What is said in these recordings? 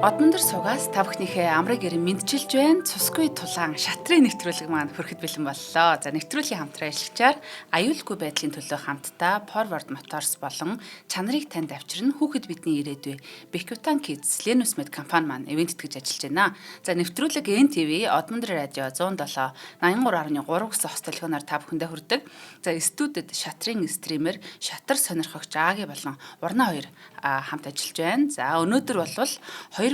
Одмондөр сугаас та бүхнийхээ амрыг эрен мэндчилж байна. Цусгүй тулаан шатрын нэвтрүүлэг маань хүрэхэд бэлэн боллоо. За, нэвтрүүлгийн хамтран ажиллагчаар аюулгүй байдлын төлөө хамтдаа Forward Motors болон чанарыг танд авчирна хүүхэд бидний ирээдүй Bekutan Kids Lenus Med компани маань ивээн тэтгэж ажиллаж байна. За, нэвтрүүлэг NTV Одмондөр радио 107 83.3 гэсэн хос телефоноор та бүхэндээ хүрдэг. За, студид шатрын стример шатар сонирхогч Аги болон Урнаа хоёр хамт ажиллаж байна. За, өнөөдөр бол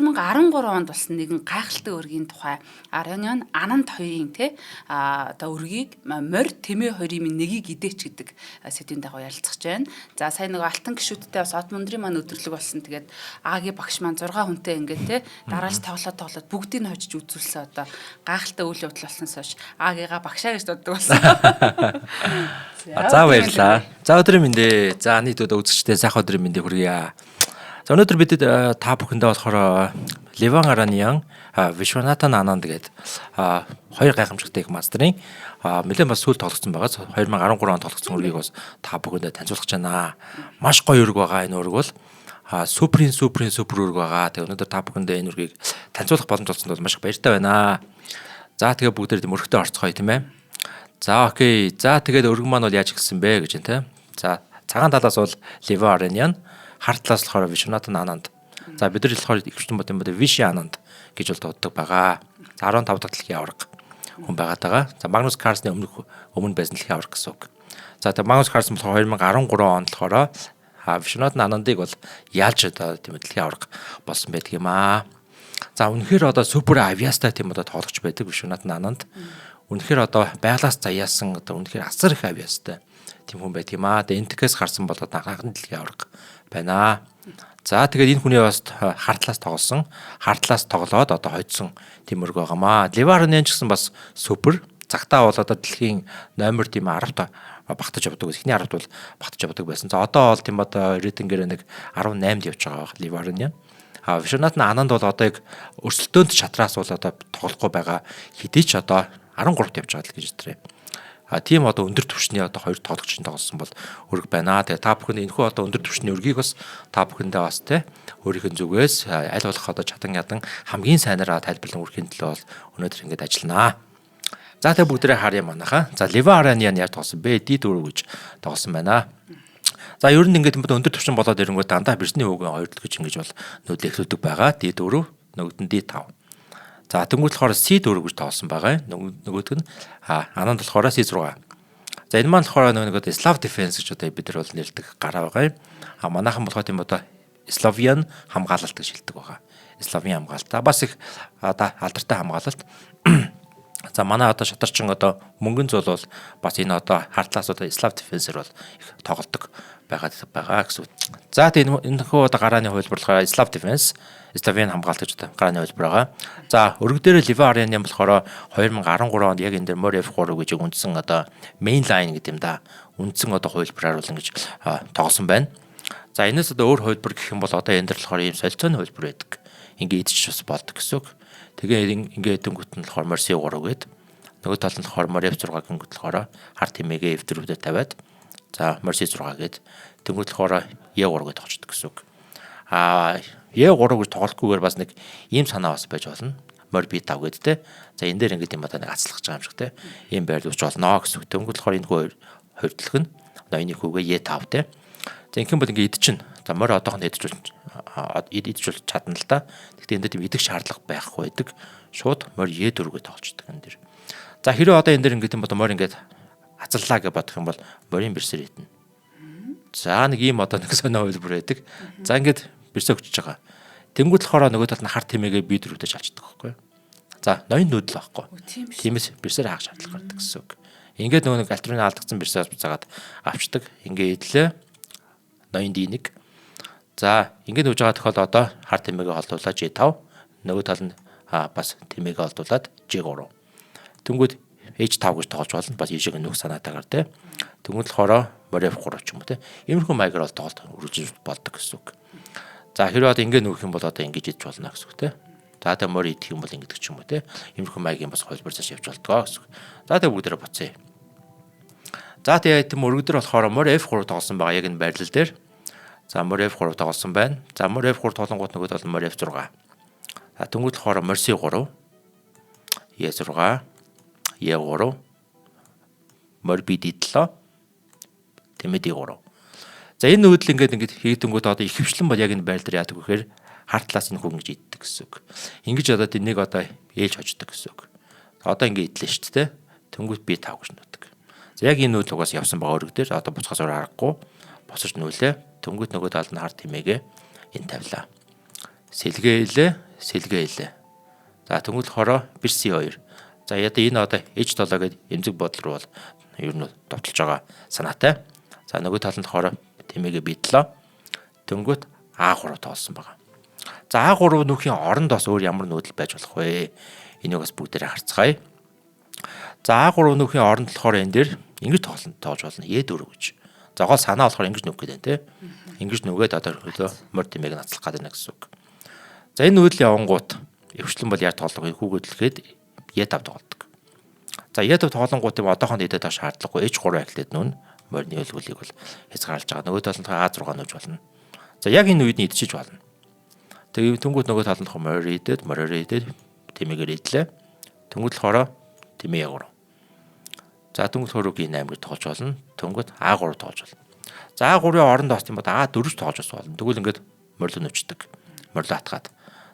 2013 онд болсон нэгэн гайхалтай өргийн тухай, Арониан Ананд хоёрын те одоо өргийг морь тэмээ хоёрын минь нэгийг идээч гэдэг сэдвийн дагуу ярилцах байна. За, сая нөгөө алтан гишүүдтэй бас Одмондрын маань өдөрлөг болсон. Тэгээд Аги багш маань 6 хүнтэй ингээд те дараалж тоглоод тоглоод бүгдийг нь хожиж үзүүлсэн, одоо гайхалтай үйл явдал болсноос хойш Агига багшаа гэж дууддаг болсон. За, баярлалаа. За, өдрийн мэнд. За, нийт өдөө үзэгчдээ сайхан өдрийн мэндийг хүргье. За, өнөөдөр бидэд та бүхэндээ болохоор Леван Арониан, Вишванатан Ананд гээд хоёр гайхамшигтай их мастрын нэлээд бас сүүл тоглогдсон байгаа. 2013 онд тоглогдсон өргийг бас та бүхэндээ танилцуулах гэж байна. Маш гоё өрг байгаа, энэ өрг бол суперийн суперийн супер өрг байгаа. Тэгээ өнөөдөр та бүхэндээ энэ өргийг танилцуулах боломж олсонд бол маш их баяртай байна. За, тэгээ бүгдээр мөрөгтэй орцгоё, тийм ээ. За, okay. За, тэгээд өргөн маань бол яаж эхэлсэн бэ гэж байна те. За, цагаан талаас бол Леван Арониан, хар талаас болохоор Вишванатан Ананд. За, бид нар болохоор ихвчлэн бод юм бод Виши Ананд гэж бол дууддаг байгаа. За, 15 дахь дэлхийн аварга хүн байгаад байгаа. За, Магнус Карлсны өмнө байсан дэлхийн аварга гэсэн үг. За, тэгээд Магнус Карлсон болохоор 2013 онд болохоор Вишванатан Анандыг бол ялж одоо тийм дэлхийн аварга болсон байдаг юм аа. За, үнэхээр одоо супер авьяастай тийм одоо тоглогч байдаг Вишванатан Ананд. Үнэхээр одоо байглаас заяасан, одоо үнэхээр асар их авьяастай тийм хүн байдаг юм аа. Тэгээ энтхээс гарсан бол одоо анхны дэлхийн аварга байна. За, тэгээд энэ хүний бас хар талаас тоглосон. Хар талаас тоглоод одоо хожсон тийм өрг байгаамаа. Леван Арониан ч гэсэн бас супер. Цагтаа бол одоо дэлхийн номер тийм 10-т багтаж явдаг. Эхний 10-т бол багтаж явдаг байсан. За, одоо бол тийм одоо рейтингээр нэг 18-д явж байгаа байх Леван Арониан. А Вишванатан Ананд бол одоо яг өрсөлдөөнд шатраас бол одоо тоглохгүй байгаа. Хэдий ч одоо 13-т явж байгаа л гэж хэлтрээ. А тийм одоо өндөр түвшний одоо хоёр тоглогчийн тоглосон бол өрг байна. Тэгээ та бүхэн энэхүү одоо өндөр түвшний өргийг бас та бүхэндээ бас те өөрийнх нь зүгээс аль болох одоо чадан ядан хамгийн сайнараа тайлбарлан өрхийн төлөө бол өнөөдөр ингэж ажилланаа. За, тэгээ бүгдээрээ харъя манайхаа. За, Леван Арониан яаж тоглосон бэ? D4 гэж тоглосон байна. За, ер нь ингээд өндөр түвшин болоод ирэнгүүт дандаа бирсний хүүгэн хоёрдол гэж ингэж бол нөлөөлөдөг байгаа. D4, нөгөөд нь D5. За, тэнгуут болохоор C4 гэж тоглосон байгаа. Нөгөөдг нь Ананд болохоор C6. За, энэ маань болохоор нөгөө Slav defense гэж одоо бид нар бол нэрлэдэг гараа байгаа юм. А манайхан болохоор тийм одоо Словиан хамгаалалт гэж хэлдэг байгаа. Словиан хамгаалалт. Бас их одоо алдартай хамгаалалт. За, манай одоо шатарчин одоо мөнгөн зул бол бас энэ одоо хар талаас одоо Slav defense-ээр бол их тоглодог байгаа байгаа гэсэн үг. За, тийм энэ хөө одоо гарааны хувилбар болохоор Slav defense, Словен хамгаалалт гэж одоо гарааны хувилбар байгаа. За, өрг дээр Леван Арониан болохоор 2013 онд яг энэ дээр морь F3 гэж үндсэн одоо main line гэдэг юм да. Үндсэн одоо хувилбараар бол ингэж тоглосон байна. За, энэс одоо өөр хувилбар гэх юм бол одоо энэ дээр болохоор ийм солилцооны хувилбар байдаг. Ингээ идчих бас болдог гэсэн үг. Тэгээ ингээ идэнгүүт нь болохоор морь C3 гээд, нөгөө тал нь болохоор морь F6 гингүүт болохоор хар тэмээгээ F4-ээр тавиад, за, морь C6 гээд, тэнгүүт болохоор E3 гээд тоглочдөг гэсэн үг. А E3 гэж тоглохгүйгээр бас нэг ийм санаа бас байж болно. Морь B5 гээд те. За, энэ дээр ингээд юм одоо нэг ацлах байгаа юм шиг те. Ийм байр үүсч болно гэсэн үг. Тэнгүүт болохоор энэ хүү хоёр талх нь ноёны хүүгээ E5 те. За, ингэх юм бол ингээд идчихнэ. За, морь одоохонд идэж чадна л да. Гэхдээ энэ дээр тийм идэх шаардлага байхгүй байдаг. Шууд морь E4 гэж тоглолцдог энэ дээр. За, хэрвээ одоо энэ дээр ингээд юм бол морь ингээд хацаллаа гэж бодох юм бол морийн бэрсээр идэнэ. За, нэг ийм одоо нэг сонио хувилбар байдаг. За, ингээд бэрсээ өгчөж байгаа. Тэнгүүд болохоор нөгөө талд нь хар тэмээгээ B4-тэй шалчдаг байхгүй юу? За, ноён нүүдэл байхгүй. Тиймээс бэрсээр хаах шаардлага гардаг гэсэн үг. Ингээд нөгөө нэг альтрын алдагдсан бэрсээ буцаагаад авчдаг. Ингээ идлээ. Ноён D1. За, ингээд нүж байгаа тохиолдолд одоо хар тэмээгээ холдуулаад G5, нөгөө тал нь бас тэмээгээ холдуулаад G3. Тэнгүүд H5 гэж тоглож болно. Бас ийшээ нөх санаатаагаар те. Тэнгүүд болохоор морь F3 ч юм уу те. Иймэрхүү маягаар бол тоглолт үргэлжлэж болдог гэсэн үг. За, хэрвээ одоо ингэ нүүх юм бол одоо ингэж идэж болно гэсэн үг те. За, тэгээ морь идэх юм бол ингэдэг ч юм уу те. Иймэрхүү маягийн бас хувилбар цааш явж болдгоо гэсэн үг. За, тэгээ бүгдээрээ буцъя. За, тэгээ тийм өргөдөр болохоор морь F3 тоглосон байгаа яг энэ байрлал дээр. За, морь F3 тоглосон байна. За, морь F3 тоглонгууд нөгөө бол морь F6. За тэнгуут болохоор морь C3, E6, E3, морь BD7, тэмээ D3. За энэ нүүдэл ингээд ингээд хийдэнгүүт одоо ихэвчлэн бол яг энэ байр дээр яадаг вэхээр хар талаас энэ хүн ингэж иддэг гэсэн үг. Ингэж одоо энийг одоо ээлж хождог гэсэн үг. Одоо ингэ идлээ шүү дээ. Тэнгүүт B5 гэж нүүдэг. За яг энэ нүүдэл угаас явсан байгаа өрг дээр одоо буцахаас өөр аргагүй. Босож нүүлээ. Тэнгүүт нөгөө талд нь хар тэмээгээ энэ тавилаа. Сэлгээ илээ, сэлгээ илээ. За тэнгүүт болохоор 1C2. За яда энэ одоо H7 гэдэг эмзэг бодол руу бол ер нь довтолж байгаа санаатай. За нөгөө талд нь болохоор тэмээгээ B7. Тэнгүүт А3 тоолсон байгаа. За А3 нүүхийн оронд бас өөр ямар нүүдэл байж болох вэ? Энийг бас бүгдээрээ харцгаая. За А3 нүүхийн оронд болохоор энэ дээр ингэж тоолно тоож болно. Е4 гэж. За гол санаа болохоор ингэж нүүх гэдэг тий. Ингэж нүгээд одоо хөлөө морь тэмээг нацлах гэдэг нэ гэсэн үг. За энэ нүүдэл явангууд өвчлэн бол яаж тоолох вэ? Хүүгөдлөхэд Е5 тоглодог. За Е5 тоглонгууд юм одоохонд идээд авах шаардлагагүй. H3 ахлаад нүн морины өлгөлийг бол хязгаарлаж байгаа. Нөгөө талд нь А6 нүүж болно. За яг энэ үед нь идчихэж болно. Тэгээ тэнгуут нөгөө талд нь морь идээд, мороор идээд тэмээгээр идлээ. Тэнгуут болохоор тэмээ 3. За тэнгуут хөрөгийн 8 гэж тоглож болно. Тэнгуут А3 тоглож болно. За А3-ын оронд бас тийм бод А4 тоглож бас болно. Тэгвэл ингээд морило нүчдэг. Морило атгаад.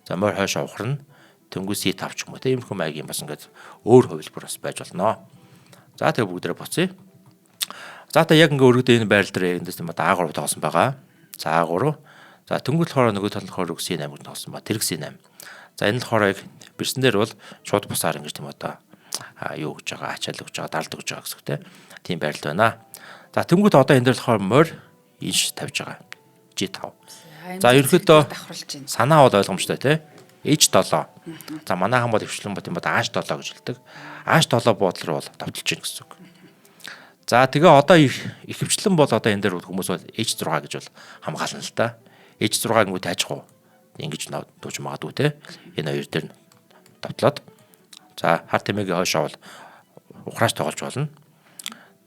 За морь хойш ухарна. Тэнгуут C5 ч юм уу тийм иймэрхүү маягийн бас ингээд өөр хувилбар бас байж болно. За тэгээ бүгдээрээ буцъя. За та яг ингээ өргөдөө энэ байрал дээр эндээс юм А3 тоглосон байгаа. За А3. За тэнгуут болохоор нөгөө тал нь болохоор C8 гэж тоглосон ба. Тэрэг C8. За энэ болохоор яг бэрсэн дээр бол шууд бусаар ингэж тийм одоо юу гэж байгаа, ачаал өгч байгаа, даралт өгч байгаа гэсэн үг тийм байрал байна. За тэнгуут одоо энэ дээр болохоор морь инш тавьж байгаа. G5. За ерөөхдөө санаа бол ойлгомжтой тий. H7. За манайхан бол өвчлэн бод юм бод H7 гэж хэлдэг. H7 буудлаар бол товтолж гин гэсэн үг. За тэгээ одоо ихэвчлэн бол одоо энэ дээр хүмүүс бол H6 гэж бол хамгаална л да. H6 гингүү тайчих уу? Ингэж дууж магадгүй те. Энэ хоёр дээр товтлоод. За хар тэмээгийн хойшоо бол ухрааш тоглож болно.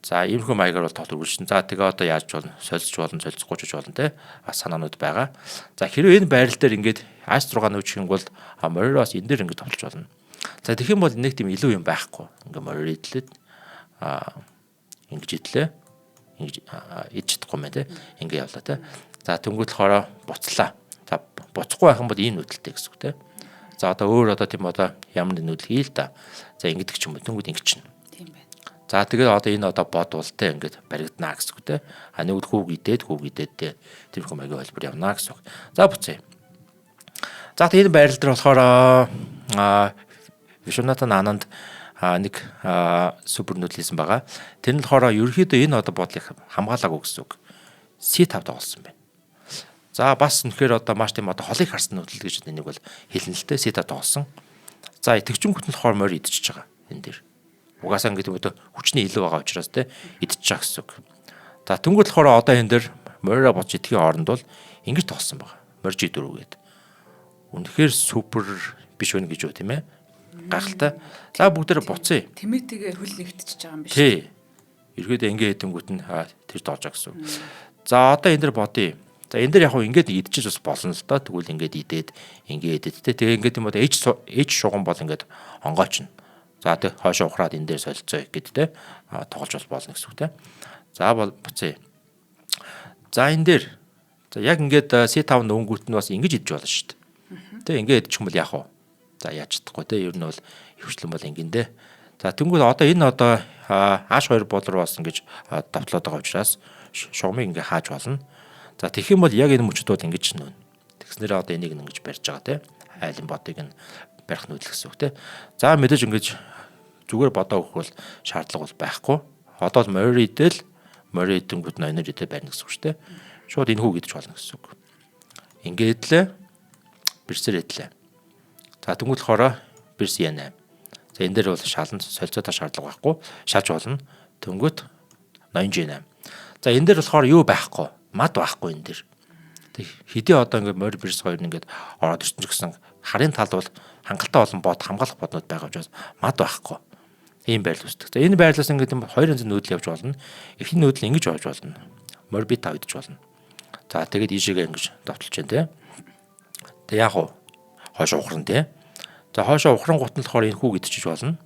За иймэрхүү маягаар бол тоглолт үргэлжлэн. За тэгээ одоо яаж болно? Солилцож болно, солилцохгүй ч болно те. Бас санаанууд байгаа. За хэрвээ энэ байрал дээр ингээд H6 нүүчих юм бол морироос энэ дээр ингээд товлож болно. За тэгэх юм бол нэг тийм илүү юм байхгүй. Ингээ морир идлээд ингэж идлээ. Ингэж идж чадахгүй мэн те. Ингээ явлаа те. За тэнгуут болохоор буцлаа. За буцахгүй байх юм бол ийм нүүдэлтэй гэсэн үг те. За одоо өөр одоо тийм одоо ямар нэг нүүдэл хий л да. За ингэдэг ч юм уу тэнгуут ингэчихнэ. Тийм байна. За тэгээд одоо энэ одоо бод бол те ингээд баригдана гэсэн үг те. А нэг хүүг идээд хүүг идээд те. Тэрхүү маягийн холбор явна гэсэн үг. За буцъя. За тэгээд энэ байрал дээр болохоор Вишванатан Ананд нэг супер нүүдэл хийсэн байгаа. Тэр нь болохоор ерөнхийдөө энэ одоо бодлыг хамгаалаагүй гэсэн үг. C5 тоглосон байна. За бас үнэхээр одоо маш тийм одоо холыг харсан нүүдэл гэж энийг бол хэлнэ л дээ. C5 тоглосон. За тэгчүн хөтөн болохоор морь идчихэж байгаа энэ дээр. Угаасаа ингээд одоо хүчний илүү байгаа учраас те идчихэж байгаа гэсэн үг. За тэнгуут болохоор одоо энэ дээр морио бодж идэхийн оронд бол ингэж тоглосон байгаа. Морь G4 гээд. Үнэхээр супер биш вэ гэж үү тийм ээ. Гайхалтай. За бүгдээрээ буцъя. Тэмээтэйгээ хөл нэгтчихэж байгаа юм биш. Тий. Ерөөдөө ингээ хэдэнгүүт нь тэр тоож байгаа гэсэн. За одоо энэ дэр бодъё. За энэ дэр яг хуу ингээд идчихэж бас болно л доо. Тэгвэл ингээд идээд ингээ идээд те. Тэгээ ингээд юм бол H H шугам бол ингээд онгоочно. За тэг хойшоо ухраад энэ дээр солилцоо гэд те. Тоглож бол болно гэсэн үг те. За бол буцъя. За энэ дээр за яг ингээд C5 нөнгүүт нь бас ингэж идэж болно шүү дээ. Тэ ингээд идчих юм бол яах вэ? За яаж чадахгүй те. Ер нь бол хөвчлэн бол ингэн дээ. За тэнгуул одоо энэ одоо H2 буудлар болсон гэж давтлаад байгаа учраас шугамыг ингээ хааж болно. За тэгэх юм бол яг энэ мөчд бол ингэж нүүн. Тэгснээрээ одоо энийг ингэж барьж байгаа те. Айлын бодыг нь барих нүүдэл гэсэн үг те. За мэдээж ингэж зүгээр бодоо өгөх бол шаардлага бол байхгүй. Одоо л морь идэл морь идэнгүүт нойнор идэл барина гэсэн үг шүү дээ. Шууд энэ хүү идэж болно гэсэн үг. Ингээд лээ бэрсээр идлээ. За тэнгуут болохоор бэрс Е8. За энэ дээр бол шалан солилцоотой шаардлага байхгүй. Шалж болно. Тэнгүүт ноён G8. За энэ дээр болохоор юу байхгүй? Мад байхгүй энэ дээр. Тэг хэдий одоо ингээд морь бэрс хоёр ингээд ороод ирсэн ч гэсэн харын талд бол хангалттай олон бод хамгаалах боднууд байгаа учраас мад байхгүй. Ийм байрлал үүсдэг. За энэ байрлалаас ингээд юм хоёр янзын нүүдэл явж болно. Эхний нүүдэл ингэж явж болно. Морь B5 идэж болно. За тэгээд ийшээгээ ингэж довтолж байна те. Тэг яг уу Хойш ухран тий. За хойшоо ухрангуут нь болохоор энэ хүүг идчихэж болно.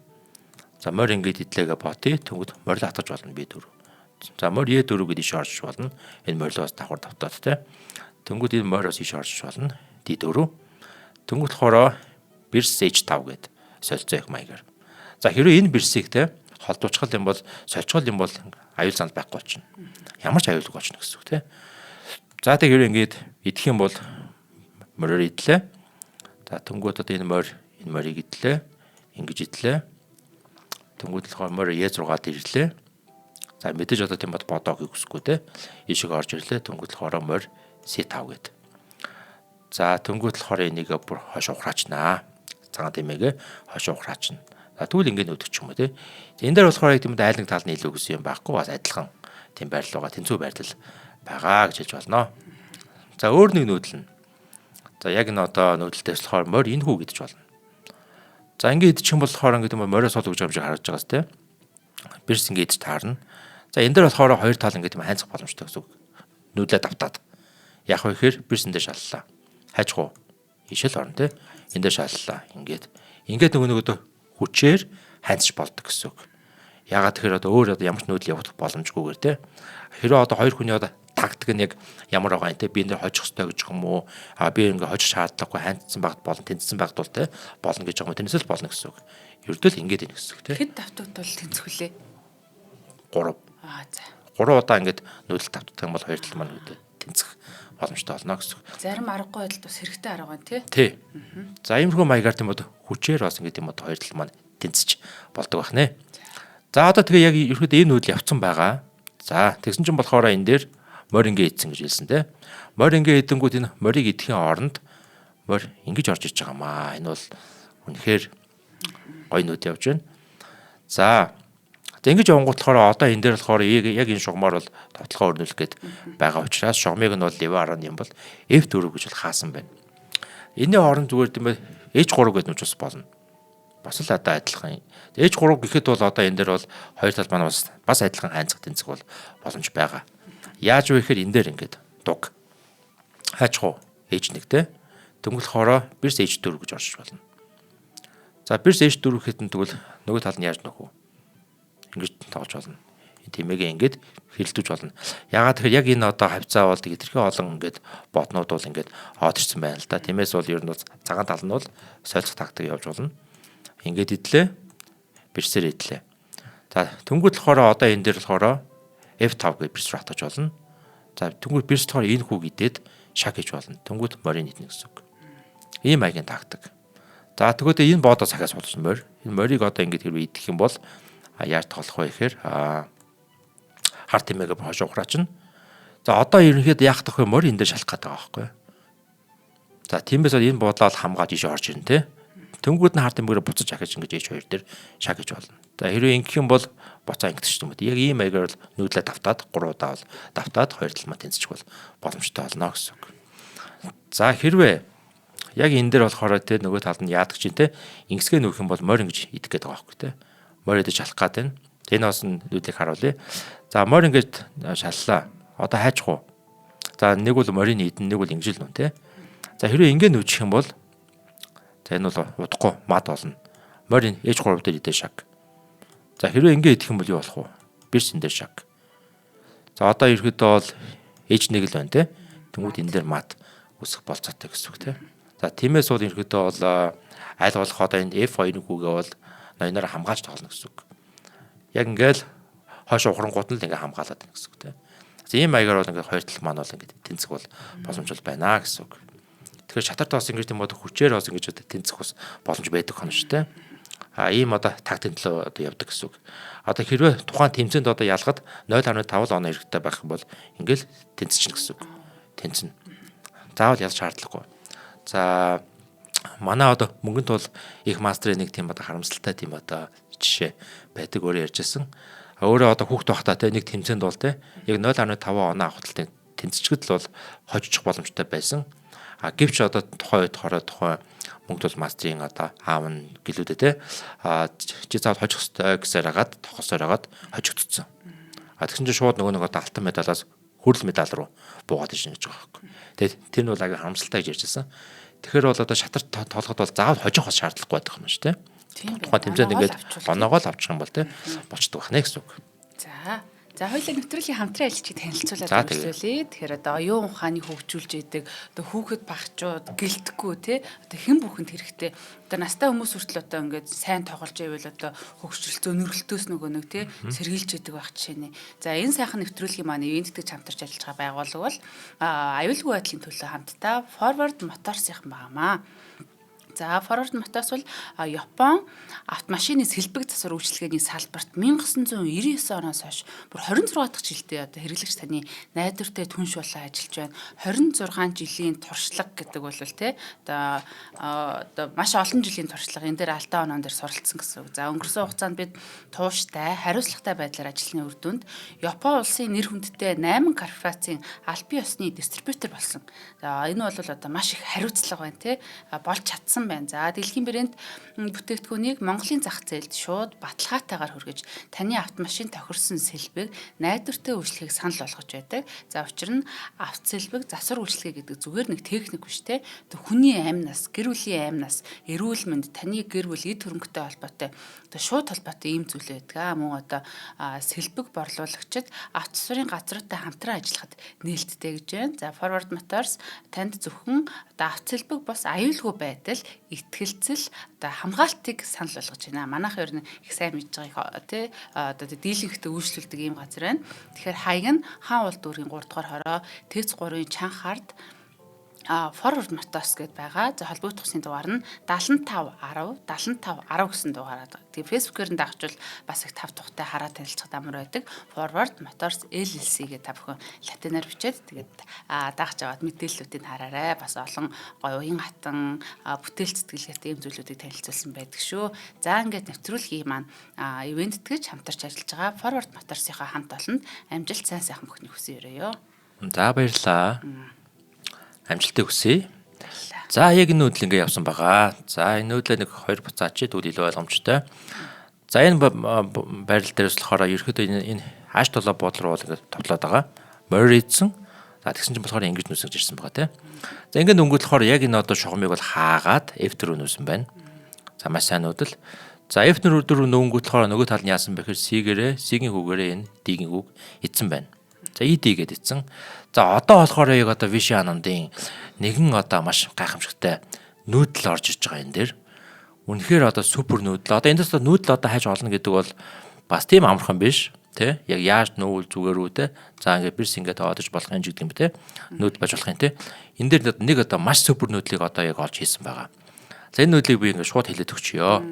За морь ингээд идлээгээ ботъё. Тэнгүүд морил хатгаж болно B4. За морь E4 гээд иш орж болно. Энэ морилоос давхар давтаад тий. Тэнгүүд энэ морь бас иш орж болно. D4. Тэнгүүд болохоор бирс H5 гээд солилцоо их маягаар. За хэрвээ энэ бирсийг те холдуулчих юм бол сольцгол юм бол аюул занал байхгүй болчихно. Ямар ч аюулгүй болчихно гэсэн үг те. За тэг хэрвээ ингээд идэх юм бол мориор идлээ. За тэнгүүд одоо энэ морь энэ морийг идлээ. Ингэж идлээ. Тэнгүүд болохоор морь Е6 дээр ирлээ. За мэдээж одоо тийм бод бодоо гэхгүй те. Ишиг орж ирлээ. Тэнгүүд болохоор морь С5 гээд. За тэнгүүд болохоор энийг бүр хойш ухраачнаа. Цагаан тэмээгээ хойш ухраачна. За тэгвэл ингэ нүүдэх ч юм уу те. Энэ дээр болохоор яг тийм айл нэг тал нь илүү гэсэн юм байхгүй бас адилхан тийм байрлал байгаа. Тэнцүү байрлал байгаа гэж хэлж болно. За өөр нэг нүүдэл нь. За яг энэ одоо нүүдэлтээс болохоор морь энэ хүү гэдэж болно. За ингэ идчих юм бол болохоор ингэ тийм мориос ол өгж байгаа юм шиг харагдаж байгаас те. Бирс ингэ идэж таарна. За энэ дээр болохоор хоёр тал ингэ тийм хайцах боломжтой гэсэн үг. Нүүдлээ давтаад. Яг вэ гэхээр бирс энэ дээр шаллаа. Хайчих уу? Ишэл орно те. Энэ дээр шаллаа. Ингээд ингээд нөгөө нөгөө хүчээр хайцж болдог гэсэн үг. Ягаад тэгэхээр одоо өөр одоо ямар ч нүүдэл явагдах боломжгүйгээр те. Хэрвээ одоо хоёр хүний одоо тактик нь яг ямар байгаа юм те, би энэ хожих ёстой гэж юм уу? А би ингээ хожих шаардлагагүй хайцсан багт болно, тэнцсэн багт бол те болно гэж байгаа юм. Тэрнээс л болно гэсэн үг. Ердөө л ингээд ийн гэсэн үг те. Хэд давтагдвал тэнцвэлээ? 3. Аа за. 3 удаа ингээд нүүдэл давтдаг юм бол хоёр тал маань үүдээ тэнцэх боломжтой болно гэсэн үг. Зарим аргагүй байдалд бас хэрэгтэй арга байна тий. Тий. За иймэрхүү маягаар тийм одоо хүчээр бас ингээд тийм одоо хоёр тал маань тэнцэж болдог байх нэ. За одоо тэгээ яг ерөөдөө энэ нүүдэл явцсан байгаа. За тэгсэн чинь болохоор энэ дээр морь ингээ идсэн гэж хэлсэн те. Морь ингээ идэнгүүт энэ морийг идэхийн оронд морь ингэж орж иж байгаа маа. Энэ бол үнэхээр гоё нүд явж байна. За ингэж явангууд болохоор одоо энэ дээр болохоор яг энэ шугамар бол тоглохоо өрнүүлэх гээд байгаа учраас шугамыг нь бол Лева 10 юм бол F4 гэж бол хаасан байна. Энийн оронд зүгээр тийм ээ H3 гэдэг нүч бас болно. Бас л одоо адилхан. H3 гэхэд бол одоо энэ дээр бол хоёр тал маань бас адилхан хайнцах тэнцэх бол боломж байгаа. Яаж вэ гэхээр энэ дээр ингээд дуг хайчих уу H1 те. Тэнгүүл болохоор бирс H4 гэж оршиж болно. За бирс H4 гэхэд нь тэгвэл нөгөө тал нь яаж нөхөө? Ингэж тоглож болно. Тэмээгээ ингээд хэрэлдэж болно. Ягаад тэгэхээр яг энэ одоо хавцаа бол хэтэрхий олон ингээд боднууд бол ингээд од ирсэн байна л да. Тиймээс бол ер нь цагаан тал нь бол солилцох тактик явж болно. Ингээд идлээ. Бирсээр идлээ. За тэнгууд болохоор одоо энэ дээр болохоор F5 гэж бирс рүү хатгаж болно. За тэнгууд бирс болохоор энэ хүүг идээд шаг хийж болно. Тэнгууд морин идэнэ гэсэн үг. Ийм маягийн тактик. За тэгвэл энэ бодоо сахиас суулгасан морь. Энэ морийг одоо ингээд хэрвээ идэх юм бол яаж тоглох вэ гэхээр хар тэмээгээ хойш ухраачна. За одоо ерөнхийдөө яах вэ? Морь энэ дээр шалах гэдэг байгаа байхгүй. За тиймээс бол энэ буудлаа бол хамгааж иш орж ирнэ те. Тэнгүүд нь хар тэмээгээр буцаж ахиж ингэж H2 дээр шаг гэж болно. За хэрвээ ингэх юм бол буцаа ингэдэг ч юм уу. Яг ийм маягаар бол нүүдлээ давтаад 3 удаа бол давтаад хоёр тал маань тэнцчих бол боломжтой болно гэсэн үг. За хэрвээ яг энэ дээр болохоор те нөгөө талд нь яадаг чинь те ингэсгээ нүүх юм бол морь ингэж идэх гээд байгаа байхгүй те. Морь идэж шалах гээд байна. Энэ бас нүүдлийг харуулъя. За морь ингэж шаллаа. Одоо хайчих уу? За нэг бол морийг идэн, нэг бол ингэж л нүн те. За хэрвээ ингэ нүүчих юм бол за энэ бол удахгүй мад болно. Морь H3 дээр идэ шаг. За хэрвээ ингэ идэх юм бол юу болох вэ? Бирс энэ дээр шаг. За одоо ерөөдөө бол H1 л байна те. Тэнгүүд энэ дээр мад үсэх болцоотой гэсэн үг те. За тиймээс бол ерөөдөө бол аль болох одоо энэ F2-ыг хүүгээ бол ноёноор хамгаалж тоглоно гэсэн үг. Яг ингээл хойш ухрангууд нь л ингээ хамгаалаад байна гэсэн үг те. За ийм маягаар бол ингээ хоёр тал маань бол ингээ тэнцэх бол боломж бол байна гэсэн үг. Тэгэхээр шатар тоос ингэж тийм одоо хүчээр бас ингэж одоо тэнцэх бас боломж байдаг хон шүү дээ. А ийм одоо тактикийн төлөө одоо явдаг гэсэн үг. Одоо хэрвээ тухайн тэмцээнд одоо ялгад 0.5 л оноо хэрэгтэй байх юм бол ингээл тэнцчихнэ гэсэн үг. Тэнцэнэ. Заавал ялж шаардлагагүй. За манай одоо мөнгөнд бол их мастерын нэг тийм одоо харамсалтай тийм одоо жишээ байдаг өөрөө ярьжсэн. Өөрөө одоо хүүхд байхдаа те нэг тэмцээнд бол те яг 0.5 оноо авах тал тэнцчгэд л бол хожчих боломжтой байсан. А гэвч одоо тухайн үед хороо тухайн мөнгө тул мастерын одоо аав нь гэлүүдээ те а чи заавал хожих ёстой гэсээр хагаад тохосоор хагаад хожигдсон. А тэгсэн чинь шууд нөгөө нэг одоо алтан медалаас хүрэл медаль руу буугаад ирсэн гэж байгаа байхгүй. Тэгээд тэр нь бол аяга харамсалтай гэж ярьжсэн. Тэгэхээр бол одоо шатар тоолоход бол заавал хожих бас шаардлагагүй байх юм шүү дээ. Тийм байна. Тухайн тэмцээнд ингээд Оноогоо оноогоо л авчвал. л авчих юм бол тий болчдөг байна гэсэн үг. За. За хоёулаа нэвтрүүлгийн хамтран ажиллагчийг танилцуулаад За, тэгээ. үргэлжлүүлье. Тэгэхээр одоо оюун ухааны хөгжүүлж идэг одоо хүүхэд багчууд гэлтэхгүй те одоо хэн бүхэнд хэрэгтэй. Одоо настай хүмүүс хүртэл одоо ингээд сайн тоглож байвал одоо хөгжил зөнөрлөлтөөс нөгөө нэг те сэргийлж идэг байх жишээ нэ. За энэ сайхан нэвтрүүлгийн маань ивээн тэтгэж хамтарч ажиллаж байгаа байгууллага бол аюулгүй байдлын төлөө хамтдаа Forward Motors-ийнхан байгаамаа. За Forward Motors бол Япон автомашины сэлбэг засвар үйлчилгээний салбарт 1999 оноос хойш бүр 26 дахь жилдээ одоо хэрэглэгч таны найдвартай түнш болон ажиллаж байна. 26 жилийн туршлага гэдэг бол те одоо одоо маш олон жилийн туршлага энэ дээр алдаа оноон дээр суралцсан гэсэн үг. За өнгөрсөн хугацаанд бид тууштай, хариуцлагатай байдлаар ажилласны үр дүнд Япон улсын нэр хүндтэй 8 корпорацийн албан ёсны дистрибьютор болсон. За энэ бол одоо маш их хариуцлага байна те болж чадсан байна. За дэлхийн брэнд бүтээгдэхүүнийг Монголын зах зээлд шууд баталгаатайгаар хүргэж таны автомашин тохирсон сэлбэг найдвартай үйлчлэгийг санал болгож байдаг. За учир нь автосэлбэг засвар үйлчилгээ гэдэг зүгээр нэг техник биш те. Тэг хүний амь нас, гэр бүлийн амь нас, эрүүл мэнд, таны гэр бүл эд хөрөнгөтэй холбоотой одоо шууд холбоотой ийм зүйл байдаг. Аа мөн одоо сэлбэг борлуулагчид автосварын газруудтай хамтран ажиллахад нээлттэй гэж байна. За Forward Motors танд зөвхөн одоо автосэлбэг бус аюулгүй байдал, итгэлцэл одоо хамгаалтыг санал болгож байна. Манайх ер нь их сайн мэдж байгаа их тий одоо дийлэнхтэй үйлчлүүлдэг ийм газар байна. Тэгэхээр хаяг нь хаан уул дүүргийн 3 дугаар хороо ТЭЦ 3-ын чанхард Forward Motors гэдээ байгаа. За холбогдох усны дугаар нь 75 10 75 10 гэсэн дугаараар. Тэгээ Facebook-ээр нь дагчвал бас их тав тухтай хараа танилцахад амар байдаг. Forward Motors LLC гэдэг та бүхэн латинаар бичээд тэгээд дагч аваад мэдээллүүдийг хараарай. Бас олон гоё уян хатан бүтээл сэтгэлгээтэй ийм зүйлүүдийг танилцуулсан байдаг шүү. За ингээд нэвтрүүлгийн маань ивент тэтгэж хамтарч ажиллаж байгаа Forward Motors-ийнхаа хамт олонд амжилт сайн сайхан бүхний хүсэн өрөөё. За баярлалаа. Амжилтыг хүсье. За яг энэ нүүдэл ингээ явсан байгаа. За энэ нүүдлээ нэг хоёр буцаач тэгвэл илүү ойлгомжтой. За энэ байрал дээрээс болохоор ерөөхдөө энэ ааш тулаа буудлын руу бол ингээ товтлоод байгаа. Морь идсэн. За тэгсэн чинь болохоор ингэж нүсгэж ирсэн байгаа тий. За ингээд өнгөт болохоор яг энэ одоо шугамыг бол хаагаад F4 нүүсэн байна. За маш сайн нүүдэл. За F4 нүүнгүүт болохоор нөгөө тал нь яасан бэ гэхээр C-гэрээ C-ийн хүүгээрээ энэ D-ийн хүүг эдсэн байна. За ED гэдээ эдсэн. За одоо болохоор яг одоо Виши Анандын нэгэн одоо маш гайхамшигтай нүүдэл орж иж байгаа энэ дээр. Үнэхээр одоо супер нүүдэл. Одоо эндээс нүүдэл одоо хайж олно гэдэг бол бас тийм амархан биш. Тэ? Яг яаж нүүвэл зүгээр үү те. За ингээд бирс ингээд тоодож болох юм гэдэг юм те. Нүүдэл байж болох юм те. Энэ дээр нэг одоо маш супер нүүдлийг одоо яг олж хийсэн байгаа. За энэ нүүдлийг би ингээд шууд хэлээд өгчөө.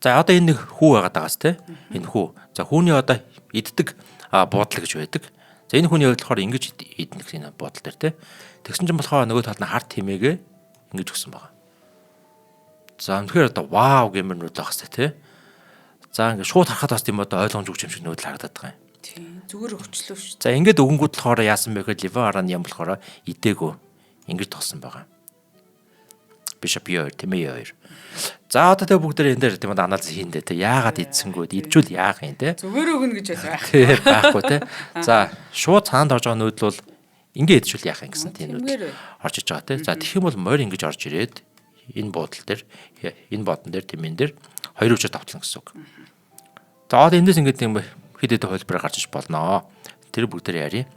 За одоо энэ нэг хүү байгаад байгаас те. Энэ хүү. За хүүний одоо иддэг буудал гэж байдаг. За энэ хүний хувьд болохоор ингэж идэнэ гэсэн энэ буудал дээр те. Тэгсэн чинь болохоор нөгөө талд нь харт химээгээ ингэж өгсөн байгаа. За үнэхээр одоо вау гэмээр нүүдэл байх хэвээр те. За ингээд шууд харахад бас тийм одоо ойлгомж өгч юм шиг нүүдэл харагдаад байгаа юм. Тийм зүгээр өгчлөө шүү. За ингээд өгөнгүүт болохоор яасан бэ гэхээр Ливан Аран ям болохоор идээгүй ингэж тосон байгаа. Bishop E2 тийм ээ E2. За одоо тэг бүгдээр энэ дээр тийм одоо анализ хийндэ те яагаад идсэнгүү иджүүл яах юм те. Зүгээр өгнө гэж байх. Тий байхгүй те. За шууд цаанд орж байгаа нүүдэл бол ингээ иджүүл яах юм гэсэн тийм нүүдэл орж иж байгаа те. За тэгэх юм бол морь ингэж орж ирээд энэ буудал дээр энэ бодон дээр тийм энэ дээр хоёр өвчөөр тавтлан гэсэн үг. За одоо эндээс ингээд тийм хэд хэдэн хувилбараар гарч иж болноо. Тэр бүгдээр ярив.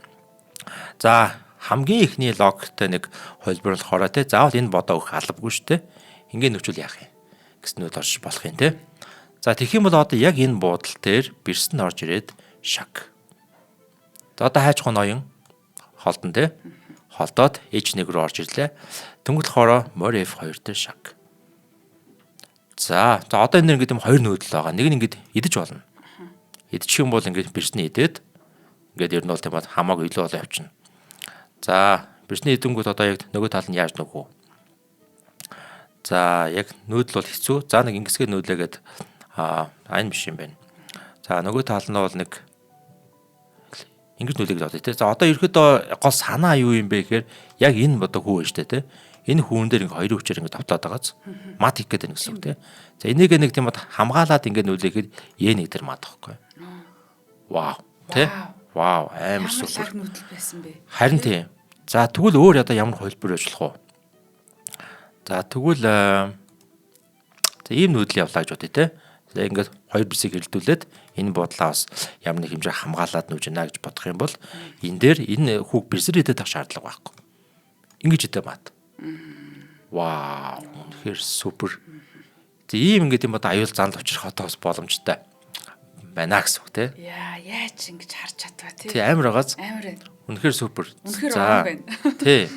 За хамгийн ихний логиктой нэг хувилбар болохоор те заавал энэ бодоо өгөх албагүй шүү дээ. Ингээ нөхцөл яах юм гэсэн нүд орж болох юм те. За тэгэх юм бол одоо яг энэ буудал дээр бирс нь орж ирээд шаг. За одоо хайж хун ноён холдон те. Холдоод H1 рүү орж ирлээ. Тэнгүүт болохоор морь F2 дээр шаг. За одоо энэ ингээд юм хоёр нүүдэл байгаа. Нэг нь ингээд идэж болно. Идчих юм бол ингээд бирсний идээд ингээд ер нь бол тийм бол хамаагүй илүү болоо явчихна. За бирсний идэнгүүт одоо яг нөгөө тал нь яаж нүх үү? За яг нүүдэл бол хэцүү. За нэг ингэсгээ нүүдлээгээд энэ биш юм байна. За нөгөө тал нь бол нэг ингэж нүүлээ гэж бодъё те. За одоо ерөөдөө гол санаа юу юм бэ гэхээр яг энэ одоо хүү байна штэ те. Энэ хүүн дээр ингээ хоёр өвчээр ингээ тавтаад байгааз мат хийх гээд байна гэсэн үг те. За энийг нэг тийм хамгаалаад ингээ нүүлээхэд Е1 дээр мат واخгүй. Вау те. Вау амар супер. Ямар нүүдэл байсан бэ? Харин тийм. За тэгвэл өөр одоо ямар хувилбар ажиллах вэ? За тэгвэл за ийм нүүдэл явлаа гэж бодъё те. За ингээд хоёр бисийг хэрэлдүүлээд энэ буудлаа бас ямар нэг хэмжээ хамгаалаад нүүж гинэ гэж бодох юм бол энэ дээр энэ хүүг бэрсээр идэх шаардлага байхгүй. Ингэж идэ мат. Вау, үнэхээр супер. За ийм ингээд юм одоо аюул занал учрах одоо бас боломжтой байна гэсэн үг те. Яа, яаж ингэж харж чадваа тий. Тий амар байгааз. Амар. Үнэхээр супер. Үнэхээр уран байна. Тий.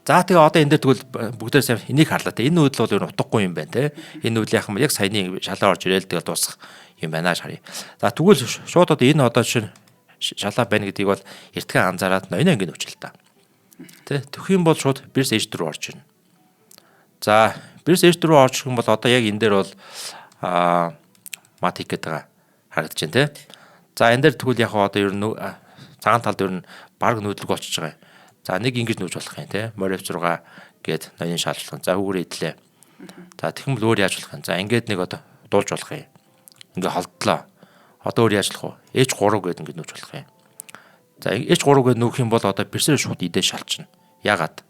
За тэгээ одоо энэ дээр тэгвэл бүгдээр сайн энийг харлаа те. Энэ нүүдэл бол ер нь утгагүй юм байна те. Энэ нүүдэл яхан яг саяны шалаа орж ирээл тэгэл дуусах юм байна гэж харъя. За тэгвэл шууд одоо энэ одоо жишээ шалаа байна гэдгийг бол эртхэн анзаараад ноёно ингэ нүүчл та. Тэ төх юм бол шууд бирс H4 орж ирнэ. За бирс H4 орж ирэх юм бол одоо яг энэ дээр бол мат хийх гэдэг харагдаж байна те. За энэ дээр тэгвэл яг одоо ер нь цагаан талд ер нь баг нүүдлэг болчихж байгаа юм. За нэг ингэж нүүж болох юм те. Морь F6 гээд ноён шалжлах. За хүүгээрээ идлээ. За тэгэх юм бол өөр яаж болох юм. За ингээд нэг одоо дуулж болох юм. Ингээ холдлоо. Одоо өөр яаж болох вэ? H3 гээд ингэж нүүж болох юм. За H3 гээд нүүх юм бол одоо бэрсээр шууд идэ шалчна. Ягаад?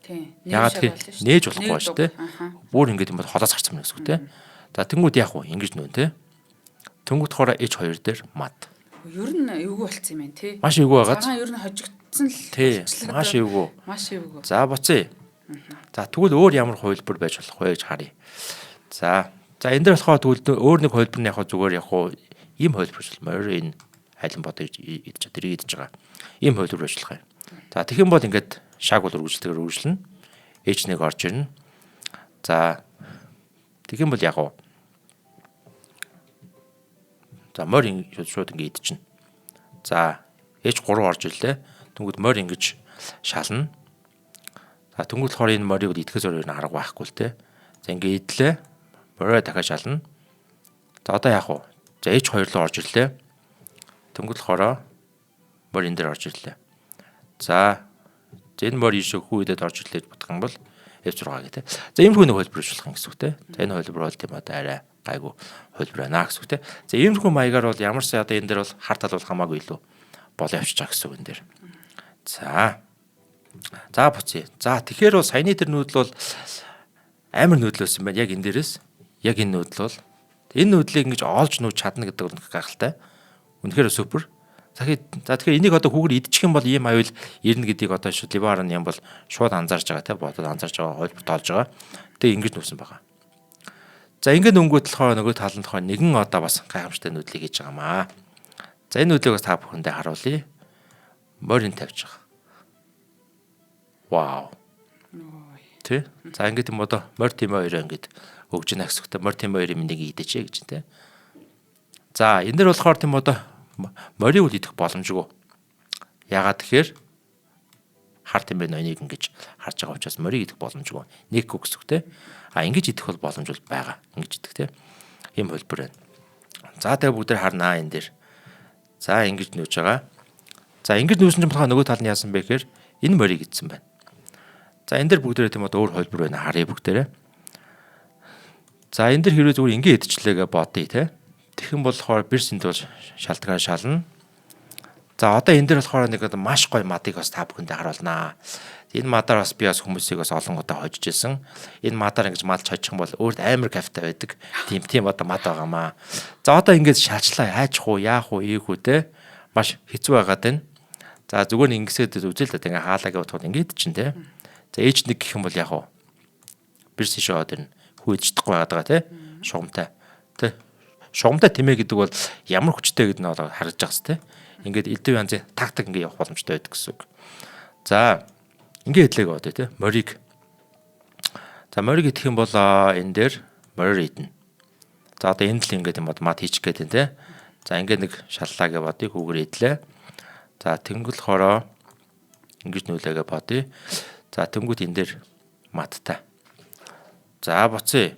Тий. Ягаад тэгэхээр нээж болохгүй ба шүү те. Бүр ингэж юм бол холоос гарсан юм гэсэн үг те. За тэнгууд яах вэ? Ингэж нүүн те. Тэнгууд хороо H2 дээр мат. Ер нь эвгүй болцсон юм байна тий. Маш эвгүй байгааз. Цагаан ер нь хожигдсон л. Тий. Маш эвгүй. Маш эвгүй. За буцъя. За тэгвэл өөр ямар хувилбар байж болох вэ гэж харъя. За. За энэ дээр болохоор тэгвэл өөр нэг хувилбар нь яг зүгээр яг ийм хувилбар бол морь энэ хайлан бодож идэж тэрийг идэж байгаа. Ийм хувилбар байж болох юм. За тэгэх юм бол ингээд шаг бол үргэлжлэгээр үргэлжлэнэ. H1 орж ирнэ. За тэгэх юм бол яг уу за морь шууд ингэ идчихнэ. За H3 орж ирлээ. Тэнгүүд морь ингэж шална. За тэнгүүд болохоор энэ морийг идэхээс өөр нь арга байхгүй л те. За ингэ идлээ. Морио дахиад шална. За одоо яах вэ? За H2 руу орж ирлээ. Тэнгүүд болохоор морь энэ дээр орж ирлээ. За энэ морь ийшээ хүү идэд орж ирлээ гэж бодох юм бол F6 гэх те. За иймэрхүү нэг хувилбар болох юм гэсэн үг те. За энэ хувилбар бол тийм одоо арай гайгүй хувилбар байна гэсэн үг те. За иймэрхүү маягаар бол ямар ч одоо энэ дээр бол хар тал бол хамаагүй илүү болоо явчих байгаа гэсэн үг энэ дээр. За. За буцъя. За тэгэхээр бол саяны тэр нүүдэл бол амар нүүдэл байсан байна. Яг энэ дээрээс яг энэ нүүдэл бол энэ нүүдлийг ингэж олж нүүж чадна гэдэг бол гайхалтай. Үнэхээр супер. За тэгэхээр энийг одоо хүүгэр идчих юм бол ийм аюул ирнэ гэдгийг одоо шууд Ливан юм бол шууд анзаарч байгаа те бодоод анзаарч байгаа хувилбар тоолж байгаа. Тэгээ ингэж нүүсэн байгаа. За ингээд өнгөт болохоор нөгөө тал нь болохоор нэгэн одоо бас гайхамшигтай нүүдлийг хийж байгаа маа. За энэ нүүдлийг бас та бүхэндээ харуулъя. Морин тавьж байгаа. Вау. Тэ? За ингээд юм одоо морь тийм хоёроо ингээд өгж гинэ гэсэн үг. Морь тийм хоёрын нэг идэж гэж тэ. За энэ дэр болохоор тийм одоо морийг үл идэх боломжгүй. Ягаад тэгэхээр хар тэмээ ноёныг ингэж харж байгаа учраас морийг идэх боломжгүй. Нэг гэсэн үг те. А ингэж идэх бол боломж бол байгаа. Ингэж идэх те. Ийм хувилбар байна. За тэгээ бүгдээр харнаа энэ дээр. За ингэж нүүж байгаа. За ингэж нүүсэн чинь болохоор нөгөө тал нь яасан бэ гэхээр энэ морийг идсэн байна. За энэ дээр бүгдээрээ тийм одоо өөр хувилбар байна. Харъя бүгдээрээ. За энэ дэр хэрвээ зүгээр ингэ идчихлээ гэж бодъё те. Тэгхэн болохоор бирсэнд бол шалтгаан шална. За одоо энэ дээр болохоор нэг одоо маш гоё мадыг бас та бүхэндээ харуулнаа. Энэ мадаар бас би бас хүмүүсийг бас олон удаа хожиж исэн. Энэ мадаар ингэж малж хожих юм бол өөрт амар кайфтай байдаг. Тийм одоо мад байгаамаа. За одоо ингэж шалчлаа хайчих уу, яах уу, ийх үү те. Маш хэцүү байгаад байна. За зүгээр нь ингэсээд үзэл л да ингээ хаалаа гэж бодоход ингээд чинь те. За H1 гэх юм бол яах вэ? Бирс ишээ од ирнэ. Хүү идэж чадахгүй байгаад байгаа те. Шугамтай. Тэ. Шугамтай тэмээ гэдэг бол ямар хүчтэй гэдэг нь бол харагдаж байгаа сте. Ингээд элдв янзын тактик ингээ явах боломжтой байдаг гэсэн үг. За ингээ хэдлээг бодъё те. Морийг. За морийг идэх юм бол энэ дээр мориор идэнэ. За одоо энэ л ингээд юм бод мат хийчих гээд байна те. За ингээд нэг шаллаа гэж бодъё хүүгээр идлээ. За тэнгэл хороо ингэж нүүлээгээ бодъё. За тэнгүүд энэ дээр маттай. За буцъя.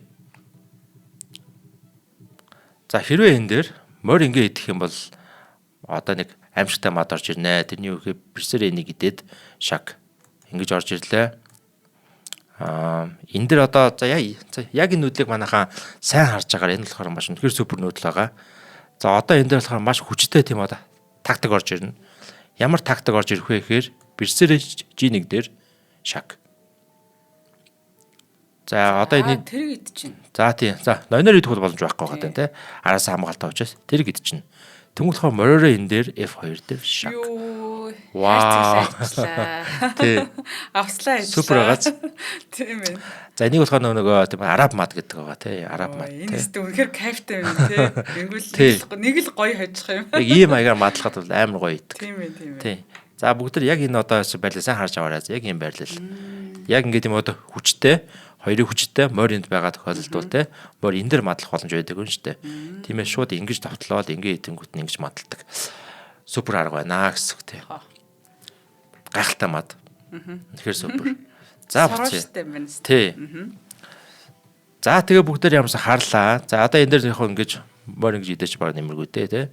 За хэрвээ энэ дээр морь ингээ идэх юм бол одоо нэг аимшигтай мад орж ирнэ. Тэрний үхээ бэрсээр энийг идээд шаг ингэж орж ирлээ. Энэ дэр одоо за яг энэ нүүдлийг манайхаа сайн харж байгаагаар энэ болохоор маш үнэхэр супер нүүдэл байгаа. За одоо энэ дээр болохоор маш хүчтэй тийм одоо тактик орж ирнэ. Ямар тактик орж ирэх вэ гэхээр бэрсээр G1 дээр шаг. За одоо энэ тэрэг идчихнэ. За тийм. За нойноор идэх бол боломж байхгүй байгаа тий. Араас хамгаалтай учраас тэрэг идчихнэ. Тэнгүүл болохоор мориороо энэ дээр F2 дээр шаг. Юу. Вау. Тий. Авслаа ажиллаа. Супер байгааз. Тийм ээ. За энийг болохоор нөгөө тийм араб мад гэдэг байгаа тий. Араб мад тий. тий. Энэ өстө үнэхээр кайфтай юм тий. Ингүүл нэг л гоё хожих юм. Яг ийм маягаар мадлахад бол амар гоё идэг. Тийм ээ, тийм ээ. Тий. За бүгд тэр яг энэ одоо байрлал сайн харж аваарай. Яг ийм байрлал. Яг ингээд юм одоо хүчтэй хоёрын хүчтэй морь энд байгаа тохиолдолд бол те морь энэ дэр мадлах боломж байдаг юм шүү дээ. Тийм ээ шууд ингэж довтлоод ингэ идэнгүүт нь ингэж мадалдаг. Супер арга байна гэсэн үг те. Гайхалтай мад. Тэгэхээр супер. За буцъя. Тий. За тэгээ бүгдээр ямарсан харлаа. За одоо энэ дээр яг ингэж морь ингэж идэж баг нэмэргүй те тий.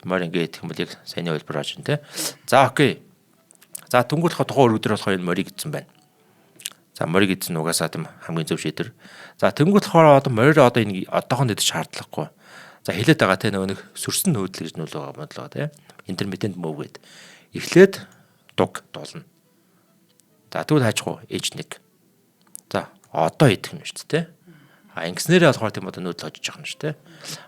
Морь ингэ идэх юм бол яг саяны хувилбар болж байна те. За окей. За түнгүүлэх тухайн өргөдөр болохоор энэ морийг идсэн байна. За морийг идсэн угаасаа тийм хамгийн зөв шийдвэр. За тэнгуут болохоор одоо морь одоо энэ одоохонд идэх шаардлагагүй. За хэлээд байгаа те нөгөө нэг сөрсөн нүүдэл гэж нүүлээ байгаа бодлого те. Intermittent move гээд. Эхлээд дуг дуулна. За тэгвэл хайчих уу H1. За одоо идэх нь шүү дээ те. А ингэснээрээ болохоор тийм одоо нүүдэл хожиж явах нь шүү дээ.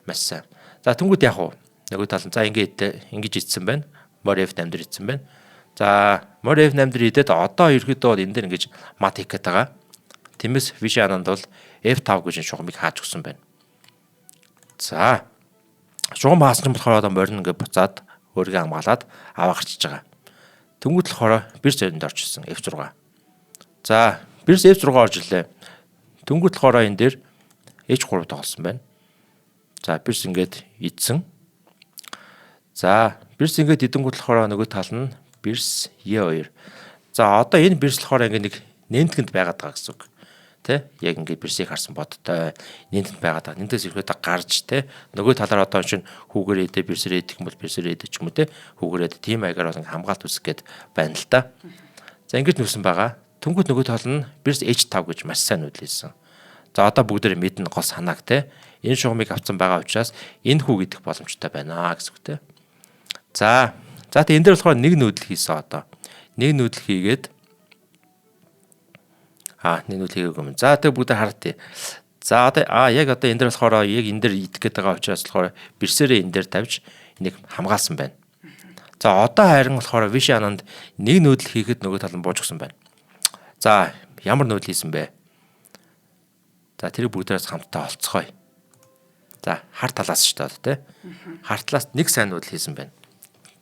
Маш сайн. За тэнгуут яах вэ? Нөгөө тал нь за ингээд ингэж идсэн байна. Морь F8 дээр идсэн байна. За морь F8 дээр идээд одоо ерөөдөө бол энэ дээр ингэж мат хийх гээд байгаа. Тиймээс Виши Ананд бол F5 гэж шугамыг хааж өгсөн байна. За шугам хаасан нь болохоор одоо морь нь ингэ буцаад өөрийгөө хамгаалаад аваа гарчиж байгаа. Тэнгүүд болохоор бирс энд орж ирсэн F6. За бирс F6 орж ирлээ. Тэнгүүд болохоор энэ дээр H3 тоглосон байна. За бирс ингээд идсэн. За бирс ингээд идэнгүүт болохоор нөгөө тал нь бирс E2. За одоо энэ бирс болохоор ингээд нэг нэнтгэнд байгаад байгаа гэсэн үг. Тэ? Яг ингээд бирсийг харсан бодтой нэнтэнд байгаад байгаа. Нэнтээс ирэхэд гарч тэ нөгөө талаар одоо чинь хүүгээр идэ бирсээр идэх юм бол бирсээр идэх ч юм уу тэ хүүгээр идэ тийм маягаар бол ингээд хамгаалт үүсгэх гээд байна л да. За ингэж нүүсэн байгаа. Тэнгүүт нөгөө тал нь бирс H5 гэж маш сайн нүүдэлсэн. За одоо бүгдээрээ мэднэ гол санааг те. Энэ шугамыг авсан байгаа учраас энэ хүү идэх боломжтой байна гэсэн үг те. За за тэг энэ дээр болохоор нэг нүүдэл хийсэн одоо. Нэг нүүдэл хийгээд нэг нүүдэл хийгээгүй юм. За тэг бүгдээ харъя. За одоо яг одоо энэ дээр болохоор яг энэ дээр идэх гээд байгаа учраас болохоор бирсээрээ энэ дээр тавьж энийг хамгаалсан байна. За одоо харин болохоор Виши Ананд нэг нүүдэл хийхэд нөгөө тал нь бууж өгсөн байна. За ямар нүүдэл хийсэн бэ? За тэрийг бүгдээрээс хамтдаа олцгоё. За хар талаас шүү дээ тий. Хар талаас нэг сайн нүүдэл хийсэн байна.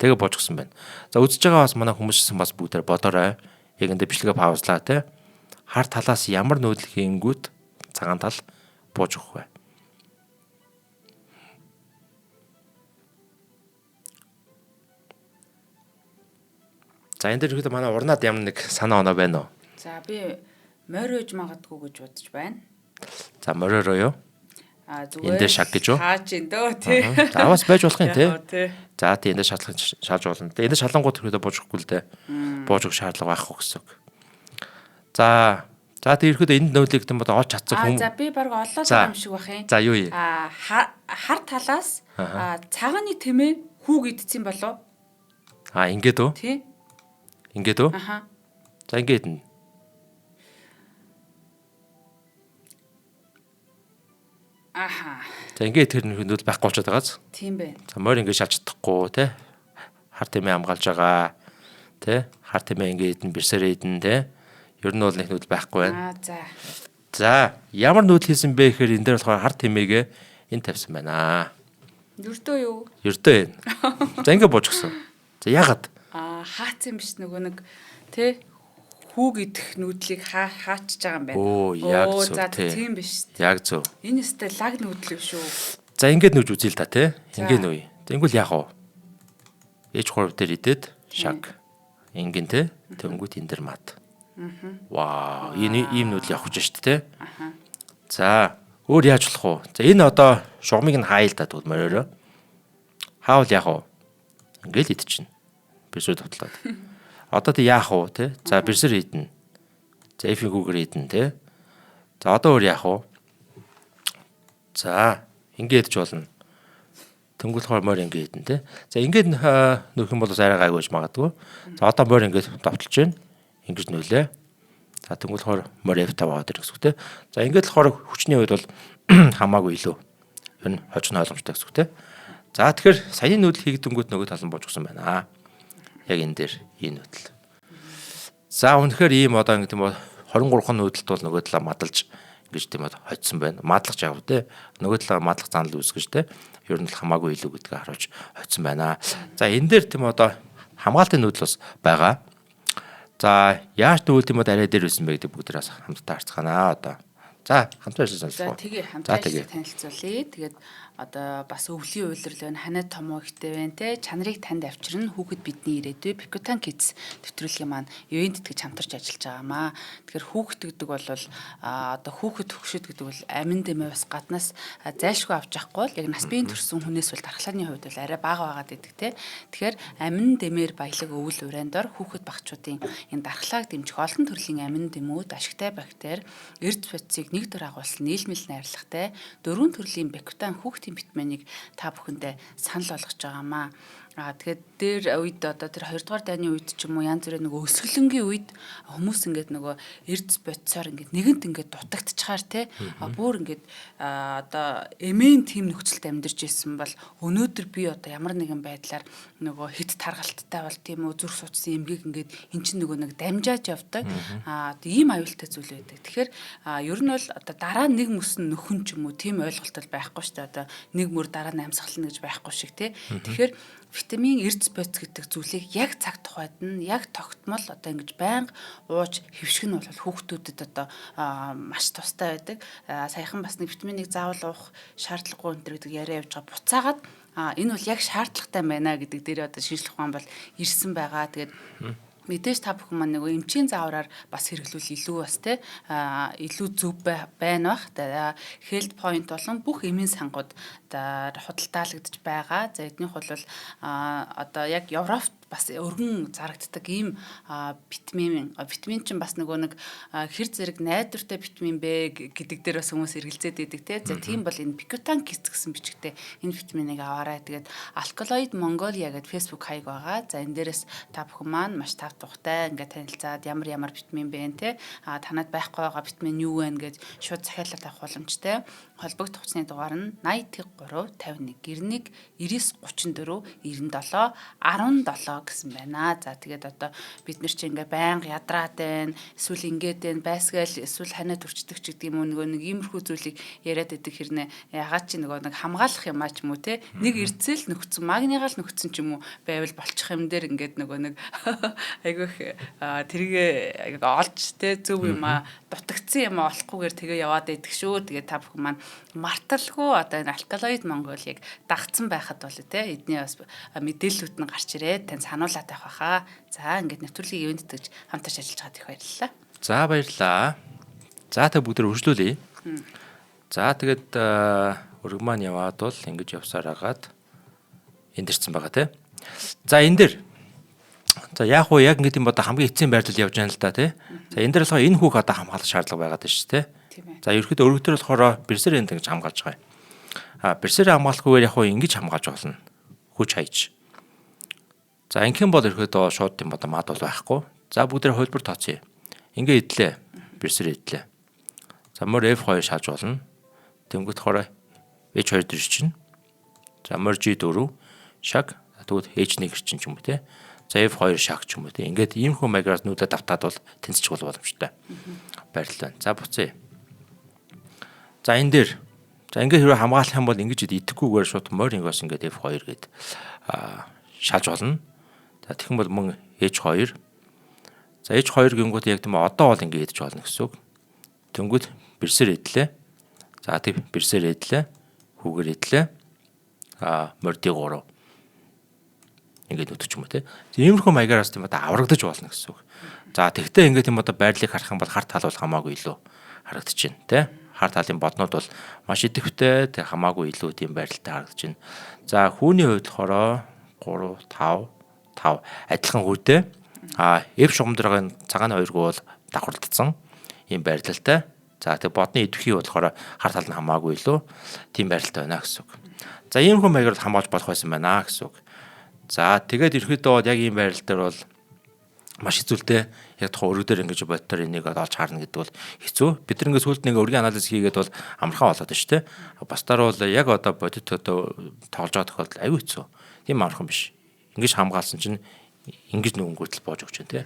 Тэгээ бууж өгсөн байна. За үзэж байгаа бас манай хүмүүссэн бас бүгдээр бодоорой. Яг энэ бичлэгээ паузлаа тий. Хар талаас ямар нүүдэл хийнгүүт цагаан тал бууж өгөх вэ? За энэ дээр ихэд манай урнаад ямар нэг санаа оноо байна уу? За би морь ууж магадгүй гэж бодож байна. За мориороо юу? А зүгээр Энэ дээр шаг гэж үү? Хааж ин дөө тий. За бас байж болох юм тий. Тий. За тий энэ дээр шалах шалж болно. Энэ дээр шалангууд ихэд бууж өгөхгүй л дээ. Бууж өгөх шаардлага байхгүй гэсэн үг. За за тий ихэд энд нөлийг гэм бодоо олж чадсан хүн. За би баг олоод байгаа юм шиг байх юм. За юу юм? Хар талаас цагааны тэмээ хүүг идсэн болов? Ингээд үү? Тий. Ингээд үү? Аха. За ингээд идэнэ. Аха. За ингээд тэр нөхөндөл байхгүй болчиход байгааз. Тийм байна. За морь ингээд шалж чадахгүй те. Хар тэмээ хамгаалж байгаа те. Хар тэмээ ингээд идэн бэрсээрээ идэн те. Ер нь бол нэг нүүдэл байхгүй байна. За. За ямар нүүдэл хийсэн бэ гэхээр энэ дээр болохоор хар тэмээгээ энэ тавьсан байна. Ердөө юу? Ердөө энэ. За ингээд бууж гисэн. За яагаад? Хаацсан биш нөгөө нэг те хүүг идэх нүүдлийг хаачж байгаа юм байна. Оо яг зөв. За тийм биш. Яг зөв. Энэ өстэй лаг нүүдэл биш үү? За ингээд нүүж үзье л та тий. Ингээд нүүе. Тэнгүүл яах вэ? H3 дээр идээд шаг. Ингэн тий. Тэнгүүт энэ дэр мат. Вау, энэ ийм нүүдэл явах гэж шүү дээ тий. За өөр яаж болох вэ? За энэ одоо шугамыг нь хаая л да тэгвэл мориороо. Хаавал яах вэ? Ингээд л идчихнэ. Бэрсээр довтлоод. Одоо тэг яах вэ те? За бэрсээр идэнэ. За F-ийн хүүгээр идэнэ те. За одоо өөр яах вэ? За ингээд идэж болно. Тэнгүүл болохоор морь ингээд идэнэ те. За ингээд нөхөх юм бол бас арай гайгүй байж магадгүй. За одоо морь ингээд довтолж байна. Ингэж нөлөө. За тэгвэл болохоор морь F5 аваад ирэх гэсэн үг те. За ингээд болохоор хүчний хувьд бол хамаагүй илүү ер нь хожих нь ойлгомжтой гэсэн үг те. За тэгэхээр саяны нүүдэл хийгдэнгүүт нөгөө тал нь бууж өгсөн байна. Яг энэ дээр энэ нүүдэл. За үнэхээр ийм одоо ингэ тийм 23 нүүдэлт бол нөгөө талаа мадалж ингэж тийм хоцсон байна. Мадлах жаав те. Нөгөө талаа мадлах занал үүсгэж те. Ер нь л хамаагүй илүү гэдгийг харуулж хоцсон байна. За энэ дээр тийм одоо хамгаалтын нүүдэл бас байгаа. За яаж нүүдэл тийм одоо арай дээр байсан бэ гэдэг бүгдээрээс хамтдаа харцгаана одоо. За хамтан ажилласан За тэгээ хамтан ажиллаж танилцуулъя. Тэгээд одоо бас өвлийн улирал байна, ханаа томоо ихтэй байна те. Чанарыг танд авчирна. Хүүхэд бидний ирээдүй Bikutan Kids нэвтрүүлгийн маань ивент тэтгэж хамтарч ажиллаж байгаамаа. Тэгэхээр хүүхэд гэдэг бол одоо хүүхэд хөгшөд гэдэг бол амин дэмээ бас гаднаас зайлшгүй авч явахгүй бол яг нас биеийн төрсэн хүнээс бол дархлааны хувьд бол арай бага байгаад байдаг те. Тэгэхээр амин дэмээр баялаг өвөл уриан дор хүүхэд багчуудын энэ дархлааг дэмжих олон төрлийн амин дэмүүд, ашигтай бактери, эрд бодисыг нэг дор агуулсан нийлмэл найрлагатай дөрвөн төрлийн Bikutan хүүхдийн витаминыг та бүхэндээ санал болгож байгаамаа. Тэгээд дээр үед одоо тэр 2 дугаар дайны үед ч юм уу янз бүрийн нөгөө өсгөлөнгийн үед хүмүүс ингээд нөгөө эрдэс бодисоор ингээд нэгэнт ингээд дутагдчихаар те бүр ингээд одоо эмээн тим нөхцөлд амьдарч ирсэн бол өнөөдөр би одоо ямар нэгэн байдлаар нөгөө хит таргалттай бол тийм үү зүрх судасны эмгэг ингээд эн чинь нөгөө нэг дамжааж явдаг. Одоо ийм аюултай зүйл байдаг. Тэгэхээр ер нь бол одоо дараа нэг мөсөн нөхөн ч юм уу тийм ойлголт бол байхгүй шүү дээ. Одоо нэг мөр дараа нь амьсгална гэж байхгүй шиг те. Тэгэхээр витамин эрдэс бодис гэдэг зүйлийг яг цаг тухайд нь яг тогтмол одоо ингэж байнга ууж хэвших нь бол хүүхдүүдэд одоо маш тустай байдаг. Саяхан бас нэг витаминыг заавал уух шаардлагагүй энэ гэдэг яриа явж байгаа. Буцаагаад энэ бол яг шаардлагатай байна гэдэг дээр одоо шинжлэх ухаан бол ирсэн байгаа. Тэгээд мэдээж та бүхэн маань нөгөө эмчийн заавраар бас хэрэглүүл илүү бас те илүү зөв байна бах. Health Point болон бүх эмийн сангууд худалдаалагдаж байгаа. За эднийх бол одоо яг Европт бас өргөн зарагддаг ийм витамин чинь бас нөгөө нэг хэр зэрэг найдвартай витамин бэ гэдэг дээр бас хүмүүс эргэлзээд байдаг те. За тийм бол энэ Bikutan Kids гэсэн бичгтээ энэ витаминыг аваарай. Тэгээд Alkaloid Mongolia гэдэг Facebook хаяг байгаа. За энэ дээрээс та бүхэн маань маш тав тухтай ингээд танилцаад ямар ямар витамин бэ те. Танад байхгүй байгаа витамин юу вэ гэж шууд захиалаад авах боломжтой. Холбогдох утасны дугаар нь 83 51 91 99 34 97 17 гэсэн байна. За тэгээд одоо бид нар чи ингээ байнга ядраад байна. Эсвэл ингээд байна, байсгаал эсвэл ханиад өрчдөг ч гэдэг юм уу нөгөө нэг иймэрхүү зүйлийг яриад байдаг хэрнээ ягаад чи нөгөө нэг хамгаалах юм аа ч юм уу те. Нэг эрдсэл нөхцөн магнигаа л нөхцөн ч юм уу байвал болчих юм дээр ингээд нөгөө нэг айгүйх тэргээ олж те зөв юм аа дутагдсан юм аа олохгүйгээр тэгээ яваад байдаг шүү. Тэгээд та бүхэн маань марталгүй одоо энэ алкалоид Монголыг дагцсан байхад бол те эдний бас мэдээллүүд нь гарч ирээд тань сануулаад байх байхаа. За ингээд нэвтрүүлгийн ивент тэтгэж хамтарч ажиллаж байгаад их баярлалаа. За баярлалаа. За тэг бүгд үргэлжлүүлье. За тэгээд өргөн маань яваад бол ингэж явсаар агаад энд ирсэн байгаа те. За энэ дээр за яг уу яг ингэ юм одоо хамгийн эцсийн байрлал явж байна л да тий. За энэ дээр болохоор энэ хүүх одоо хамгаалах шаардлага байгаад байна шүү тий. За ерөөхдөө өргөтөр болохоор берсер энд ингэж хамгаалж байгаа юм. Берсер хамгаалахгүйгээр яг уу ингэж хамгаалж болно. Хүч хайж. За ингэх юм бол ерөөхдөө шууд юм одоо мад бол байхгүй. За бүгдээр хувилбар тооцъё. Ингээ идлээ. Берсер идлээ. За мөр F2 шааж болно. Тэнгүүт болохоор H2 дэр чинь. За мөр G4 шаг тэгвэл H1 гэрчин ч юм уу те. За F2 шаг ч юм уу те. Ингээд иймэрхүү маягаас нүүдээ давтаад бол тэнцчих бол боломжтой. Байрлал байна. За буцъя. За энэ дээр за ингээд хэрвээ хамгаалах юм бол ингэж идэхгүйгээр шууд морь ингээс ингээд F2 гээд шалж болно. За тэгэх юм бол мөн H2. За H2 гингүүт яг тийм одоо бол ингээд идэж болно гэсэн үг. Тэнгүүт берсер идлээ. За тэг берсер идлээ. Хүүгээр идлээ. Морь D3 ингээд нүдчих юм уу те. Иймэрхүү маягаараас тийм одоо аврагдаж болно гэсэн үг. За тэгтээ ингээд тийм одоо байрлалыг харах юм бол хар тал бол хамаагүй илүү харагдаж байна те. Хар талын боднууд бол маш идэвхтэй тэг хамаагүй илүү тийм байралтай харагдаж байна. За хүүний хувьд болохоор 3 5 5 адилхан хүүтэй. F шугам дээр цагааны хоёр гүү бол давхарлагдсан ийм байрлалтай. За тэг бодны идэвхий болохоор хар тал нь хамаагүй илүү тийм байралтай байна гэсэн үг. За иймэрхүү маягаар хамгаалж болох байсан байна гэсэн үг. За тэгээд ерөөхдөө бол яг ийм байрлал дээр бол Маш хэцүүлтэй. Яг тухайн өргөдөр ингэж бодтоор энийг олж харна гэдэг бол хэцүү. Бид нар ингээд сүүлд нэг өргийн анализ хийгээд бол амархан болоод байна шүү дээ. Бусдаар бол яг одоо бодит одоо тоглож байгаа тохиолдол аюу хэцүү. Тийм амархан биш. Ингэж хамгаалсан чинь ингэж нүгэнгүүтэл боож өгч байна те.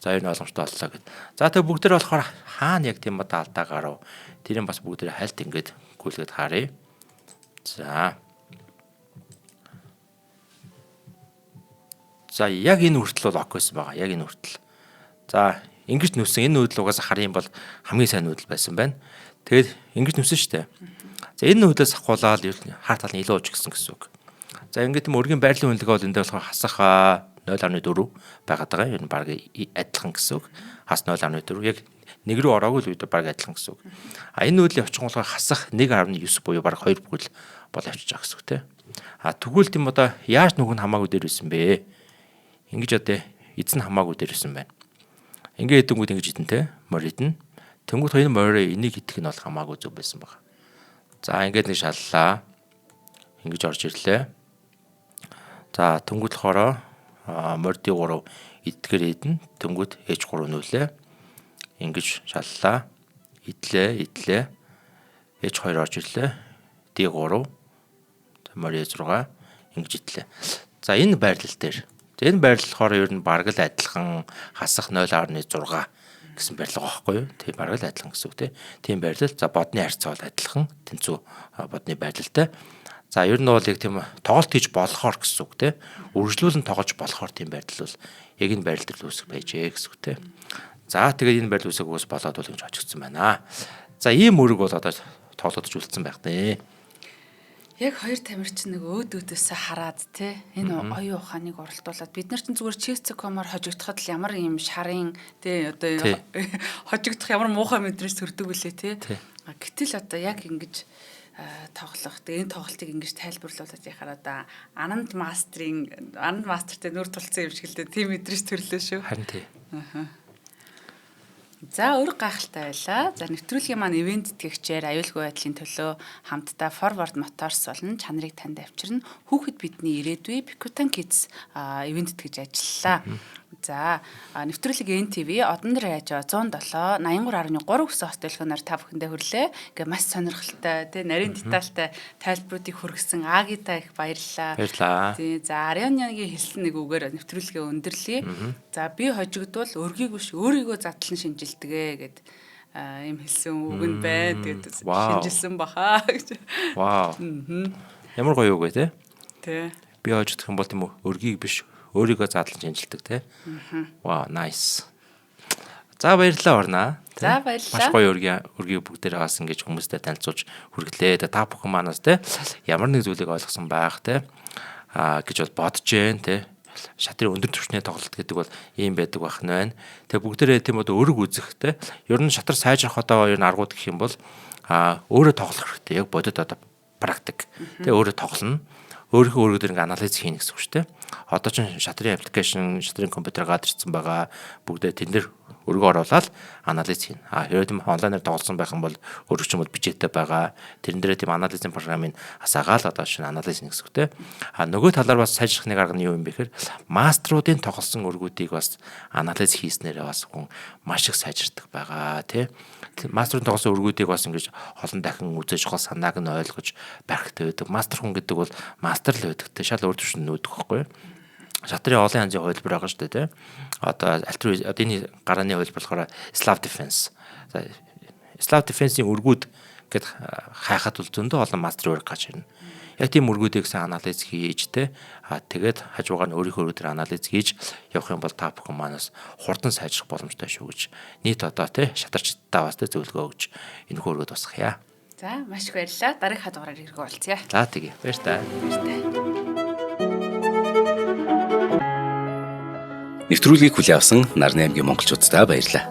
За ер нь ойлгомжтой боллоо гэд. За тэгээ бүгд тэр болохоор хаана яг тийм одоо алдаа гарав. Тэрийг бас бүгд тэр хальт ингээд гүйлгээд харъя. За. За яг энэ хүртэл бол ok байсан байгаа. Яг энэ хүртэл. За ингэж нүсэн энэ нүүдэл угаасаа харах юм бол хамгийн сайн нүүдэл байсан байна. Тэгээд ингэж нүсэн шүү дээ. За энэ нүүдлээс авахуулаад хар тал нь илүү ууж гисэн гэсэн үг. За ингээд тийм өргийн байрлалын үнэлгээ бол энэ дээр болохоор хасах 0.4 байгаад байгаа. Ер нь баг адилхан гэсэн үг. Хас 0.4 яг нэг рүү ороогүй л үед баг адилхан гэсэн үг. А энэ нүүдлийн очин болохоор хасах 1.9 буюу баг 2 бүхэл бол авчиж байгаа гэсэн үг те. А тэгвэл тийм одоо яаж нүг нь хамаагүй дээр байсан бэ? Ингэж одоо эзэн хамаагүй дээр байсан байна. Ингээ идэнгүүд ингэж идэн те. Морь идэн. Тэнгүүд хоёр морь энийг идэх нь бол хамаагүй зөв байсан баг. За ингээд нэг шаллаа. Ингэж орж ирлээ. За тэнгүүд болохоор морь D3 иддгээр идэн. Тэнгүүд H3 нүүлээ. Ингэж шаллаа. Идлээ, идлээ. H2 орж ирлээ. D3 морь E6 ингэж идлээ. За энэ байрлал дээр. Энэ байрлал болохоор ер нь бараг л адилхан хасах 0.6 гэсэн барилга байхгүй юу? Тийм бараг л адилхан гэсэн үг тийм байрлал. За бодны харьцаа бол адилхан тэнцүү бодны байрлалтай. За ер нь бол яг тийм тоглолт хийж болохоор гэсэн үг тийм үргэлжлүүлэн тоглож болохоор тийм байрлал бол яг энэ байрлал дээр үүсэх байжээ гэсэн үг тийм. За тэгээд энэ байрлал үүсэх үгээс болоод бол ингэж хожигдсан байна. За ийм мөрөг бол одоо тоглогдож үлдсэн байх нэ. Яг хоёр тамирчин нэг өөд өөдөөсөө хараад те энэ оюун ухааныг уралдуулад бид нар чинь зүгээр chess.com-оор хожигдоход л ямар юм шарын те одоо хожигдох ямар муухай мэдрэмж төрдөг үлээ те. Гэтэл одоо яг ингэж тоглох. Тэгээ энэ тоглолтыг ингэж тайлбарлуулаад яхаар одоо Ананд мастрын Ананд мастертэй нүр тулцсан юм шиг л дээ. Тийм мэдрэмж төрлөө шүү. Харин тий. Аа. За өөр гайхалтай байлаа. За нэвтрүүлгийн маань ивент тэтгэгчээр аюулгүй байдлын төлөө хамтдаа Forward Motors болон чанарыг танд авчирна. Хүүхэд бидний ирээдүй Pikutan Kids ивент тэтгэж ажиллалаа. За нэвтрүүлэг NTV Одон дээр радио 107 83.3 гэсэн хот төлхөөнөөр та бүхэндээ хүрлээ. Ингээ маш сонирхолтой тий нарийн детальтай тайлбаруудыг хүргэсэн Агита их баярлалаа. Баярлалаа. Тий за Арианыгийн хэлсэн нэг үгээр нэвтрүүлгээ өндөрлөе. За би хожигдвол өргийг биш өөрийгөө задлан шинжилдэгэ гэд ийм хэлсэн үг нь байна. Тэгээд шинжилсэн баха гэж. Вау. Ямар гоё үг вэ те? Тий. Би хожигдох юм бол тийм өргийг биш өөрийгөө задлан шинжилдэг те. Вау, nice. За баярлалаа Орнаа. За баярлалаа. Маш гоё өргийг бүгдээрээ бас ингэж хүмүүстэй танилцуулж хүргэлээ. Та бүхэн манаас те ямар нэг зүйлийг ойлгосон байх те гэж бол бодож जैन те. Шатрын өндөр түвшний тоглолт гэдэг бол ийм байдаг байх нь байна. Тэгээ бүгдээрээ тийм одоо өрг үзэх те. Ер нь шатар сайжрах одоо ер нь аргууд гэх юм бол өөрөө тоглох хэрэгтэй. Яг бодит одоо практик. Тэгээ өөрөө тоглоно. Өөрийнхөө өргөдөр дээр ингээ анализ хийнэ гэсэн үг шүү дээ. Одоо ч шатрын аппликейшн, шатрын компьютер гадарчсан ирсэн байгаа. Бүгдээ тэн дээр өргөө оруулаад анализ хийнэ. А хэрвээ тийм онлайнаар тоглосон байх юм бол өргөч юм бол бичээтэй байгаа. Тэрэн дээрээ тийм анализын програмыг асаагаал одоо шинэ анализ хийнэ гэсэн үг те. А нөгөө талаар бас сайжрах нэг арга нь юу юм бэ гэхээр маструудын тоглосон өргүүдийг бас анализ хийснээрээ бас хүн маш их сайжирдаг байгаа тий. Мастрын тоглосон өргүүдийг бас ингэж олон дахин үзэж гол санааг нь ойлгож барихтай байдаг. Мастер хүн гэдэг бол мастер л байдаг те. Шал өөр түвшинд нүүдэх байхгүй юу? Шатрын олон янзын хувилбар байгаа шүү дээ те. Одоо альтруиз одоо энэ гарааны хувилбар болохоор Slav defense. За Slav defense-ийн өргүүд гэд хайхад бол зөндөө олон мастер өрг гарч ирнэ. Яг тийм өргүүдийг сайн анализ хийж те. А тэгээд хажуугаар нь өөрийнхөө өргөдөр анализ хийж явах юм бол та бүхэн манаас хурдан сайжрах боломжтой шүү гэж нийт одоо те шатарчдаа бас те зөвлөгөө өгч энэ хөргөд тусгая. За маш их баярлалаа. Дараагийн дугаараар иргэн уулзъя. За тэгье. Баяр та. Баяр та. Нэвтрүүлгийг хүлээн авсан Нарны аймгийн монголчуудаа баярлалаа.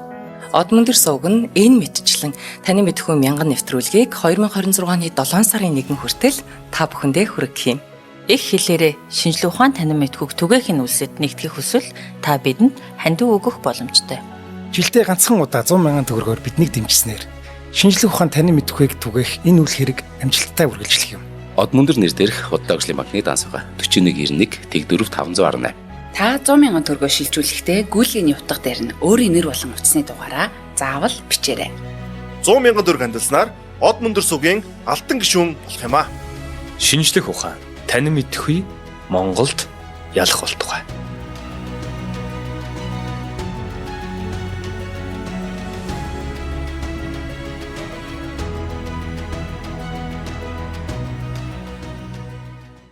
Одмөндөр сувг нь энэ мэтчлэн таны мэдхүү мянган нэвтрүүлгийг 2026 оны 7 сарын 1 хүртэл та бүхэндээ хүргэх юм. Их хэлээрээ шинжлэх ухаан танин мэдхүйг түгээх нь үлсэд нэгтгэх хүсвэл та бидэнд хандив өгөх боломжтой. Жилдээ ганцхан удаа 100 мянган төгрөгөөр биднийг дэмжснээр шинжлэх ухаан танин мэдхүйг түгээх энэ үйл хэрэг амжилттай үргэлжлэх юм. Одмөндөр нэр дээрх Худалдаа өгслийн банкны данс байгаа. 4191 Тэг 4 518. Та 100 мянган төгрөгөөр шилжүүлэхдээ гүйлгээний утга дээр нь өөрийн нэр болон утасны дугаараа заавал бичээрэй. 100 мянган төгрөг хандилснаар Од мөндөр сугийн алтан гишүүн болох юм аа. Шинжлэх ухаан танин мэдэхгүй Монголд ялах болтугай.